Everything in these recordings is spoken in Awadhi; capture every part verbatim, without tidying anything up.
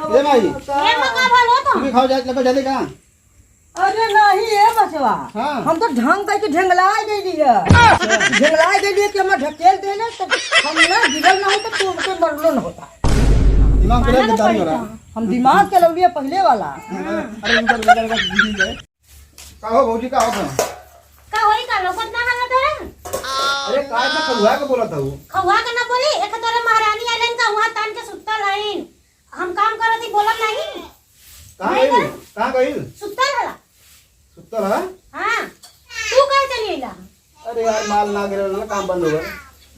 ए माई, ए माँ, का भल हो तो? तू भी खाओ, जा, लगा, जा दे का? अरे नहीं, ए बचवा। हाँ। हम तो ढंग कइके ढेंगलाइ गइली है। ढेंगलाइ गइली है कि हमें ढकेल देले, तो हम ना गिरल ना होता, तो उनके मरलो ना होता। दिमाग चला, माना ना गद्दारी हो रहा। पड़ता। हम दिमाग चलौलिए पहिले वाला। अरे, रुको, रुको, रुको, रुको, रुको। का हो भौजी, का हो गया? का होई, का लौकत ना हला तोरा? अरे, का इतना खौआ के बोलत हऊ? खौआ के ना बोली, एक तोरे महारानी आइलन का हुआ तान के सुत्तल हईन। हम काम करत ही, बोलब नहीं। कहाँ नहीं गइल? कर। कहाँ गइल? सुत्तल हला। सुत्तल है? हाँ। तू काहे चली अइला? अरे यार, माल ना गिरल ना, काम बंद हो गया।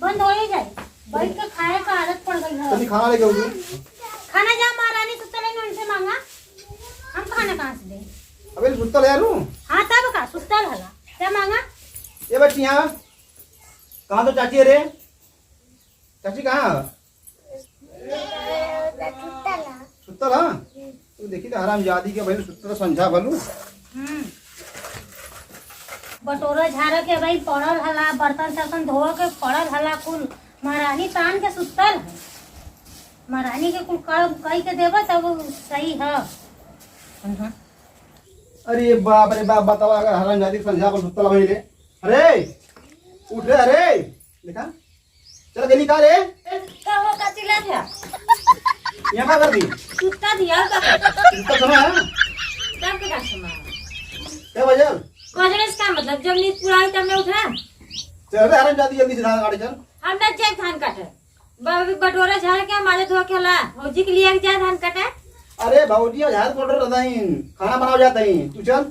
बंद हो ही जाए। बैठ के खाए का आदत पड़ गई है। तनी खाना लेके आओ। खाना जा महारानी सुत्तल है, उनसे मांगा। हम खाना कहाँ से दें? अबे सुत्तल है यार वो। हाँ तब का, सुत्तल हला। क्या मांगा? ये बच्ची यहाँ। कहाँ तो चाची है रे? चाची कहाँ है? सुत्तल है? तू देखी तो हरामजादी के भाई सुत्तल संझा भलू। हम्म। बटोरा झारे के भाई पड़ल हला, बर्तन सर्तन धोए के पड़ल हला, कुल महारानी तान के सुत्तल है। महारानी के कुल काम कई के देबा तब सही है। अरे बाप रे बाप, बतावा अगर हरामजादी संझा पर सुत्तल भाई रे। अरे उठ रे, अरे देखा चल गली का रे? का हो, का चिल्लात है? यहाँ का कर दी? सुत्ता दिया, का कर? सुत्ता समय है? तब के का समय? क्या बजल? बजने से का मतलब? जब नींद पूरा हुई तब मैं उठा। चल रे हरामजादी, जल्दी से धान काटे चल। हम ना जाए धान काटे। ब-, बटोरा झाड़ के हम आजे धो के ला। भौजी के लिए जा धान काटे। अरे भौजी, झाड़ बटोरा रहता ही, खाना बनाओ जाता ही। तू चल।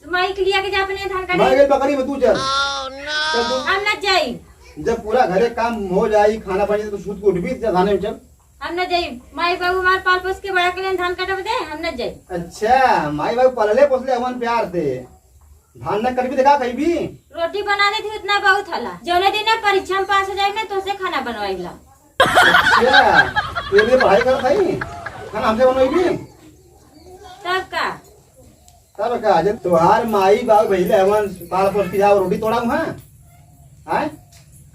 तो माई के लिया के जा अपने धान काटे। माई गई बकरी में, तू चल। चल तू। हम ना जाई। जब पूरा घरे काम हो जाई, खाना बन जाई, तो सूत के उठबी, जा धाने में चल। हम ना जाई। माई बाबू हमार पाल पोस के बड़ा के लिए धान काटे बदे, हम ना जाई। अच्छा, माई बाबू पलले पोसले हवन प्यार से। धान ना कटबी, देखा खइबी। रोटी बना देती उतना बहुत हला। जौने दिन ना परीक्षा में पास हो जाई ना, तोसे खाना बनवाई ला। अच्छा, तू ये पढ़ाई कर भाई, खाना हमसे बनवाई भी? तब का? तब का, जब तोहार माई बाबू भइले हवन, पाल पोस के जाओ, रोटी तोड़ा हुआ, आय?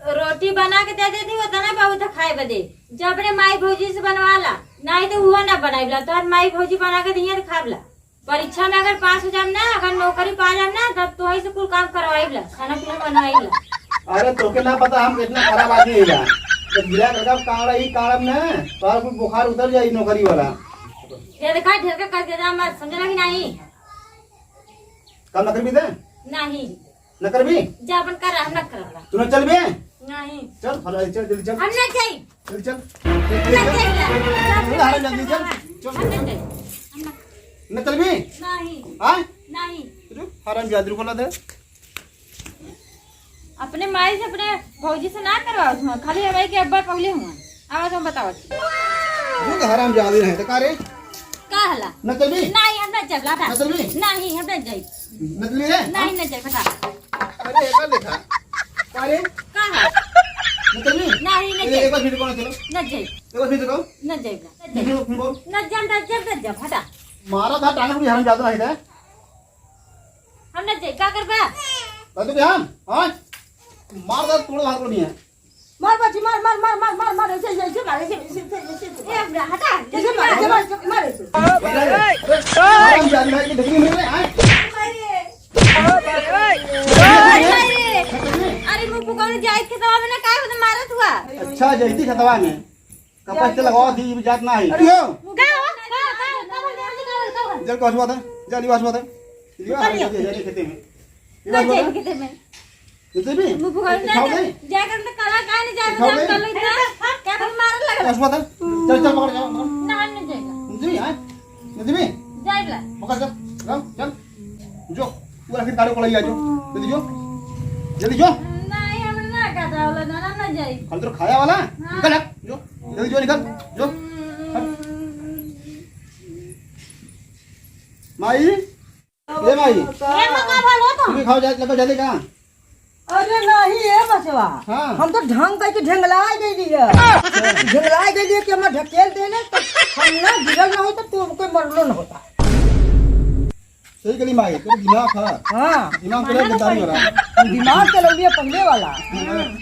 रोटी बना के दे देती, उतना बहुत है खाए बदे। जब रे माई भौजी से बनवाला, नहीं तो हुआ ना बनाइबला, तोहार माई भौजी बना के दिए तो खाबला। परीक्षा में अगर पास हो जाम ना, अगर नौकरी पा जाम ना, तब तोही से कुल काम करवाइबला, खाना पीना बनवाइबला। अरे, तोके ना पता हम कितना खराब आदमी है यार। तो गिरा लगा काड़ा ही काड़ा में, तोहार कुल बुखार उतर जाई नौकरी वाला। ये देखा, ढेर के कर दे जा मत, समझला कि नहीं? काम न करबी ते? नहीं। न करबी? जा अपन कर, हम न करब। तू न चलबे? नहीं। चल, फला, चल, जल्दी चल। हम न जाई। जल्दी चल। हम न जाई। चल, हराम जादी, चल। चल। हम न जाई। हम न न चलबी? नहीं। हाँ? नहीं। रुक, हराम जादी, रुको ना दे। अपने माई से, अपने भौजी से ना करवावत हुआ, खाली हमारे के अब्बा पगले हुआ। आवाज हम बतावत। रुक, हराम जादी रहे, तो का रे? का हला? न चलबी? नहीं, हम न चलबा। न चलबी? नहीं, हम न जाई। न चलबी रे? नहीं, न जाई, बता। अरे, एक बार देखा। का रे? का है? न चलबी? नहीं, न ए, जाई। एक बार फिर कौन चलो? न जाई। एक बार फिर कहो। न जाई, न फिर, जाई। फिर बोल। न जाई, न जाई, न जाई, हटा। मारा था, टांगे पूरी हराम जादा नहीं था। हम न जाई, का करबा? बस तो ध्यान, हाँ? मार दे, तोड़ हाथ को नहीं है। मार बाजी, मार, मार, ऐसे, ऐसे, ऐसे मार, ऐसे, ऐसे, ऐसे, ऐसे, ऐसे। ए, हटा, ऐसे मार, ऐसे मार, ऐसे मार, ऐसे। अरे, अरे, अरे, हम जान रहे कि देखने मिल रहे हैं। अरे, मुंह फुकाउने जाइत खेतवा में ना, काहे होते मारत हुआ? अच्छा, जैती खेतवा में। कपस से लगावा थी, ये जात ना है। अरे, यो। का हो? का, का, का बोल रहे हैं? का बोल, का बोल? जल को हंसवा था, जल को हंसवा था। ये हंसवा था, ये खेते में। ये ना हंसवा जाए था। खेते में। जैसे भी? मुंह फुकाउने दिखाओ जाए, नहीं? जाए कर तो काला काहे नहीं जाए, दिखाओ जाए नहीं? कर लो इतना। क्या कर मारने लगा? हंसवा था। चल, चल, पकड़, चल, पकड़। ना, हम नहीं जाएगा। जैसे भी, हाँ? जैसे भी? जाए बला। पकड़, चल, चल, चल। जो, पूरा फिर काले को लई आ, जो। जल्दी जो। जल्दी जो। नहीं, हम ना खाता वाला, ना, ना, ना जाई। हम तो खाया वाला। हाँ। निकल हट, जो। जल्दी जो, निकल। जो। हट। माई। ए माई। ए माँ, का भल हो तो? तू भी खाओ, जा, लगा, जा दे का? अरे नहीं, ए बचवा। हाँ। हम तो ढंग कइके ढेंगलाइ गइली है। ढेंगलाइ गइली है कि हमें ढकेल देले, तो हम ना गिरल ना होता, तो कोई मरलो ना होता। सही कहली माई, तेरे दिमाग है। हाँ। दिमाग माना चला तो गद्दारी हो रहा है। पड़ता। हम दिमाग चलौलिए पहिले वाला। हाँ।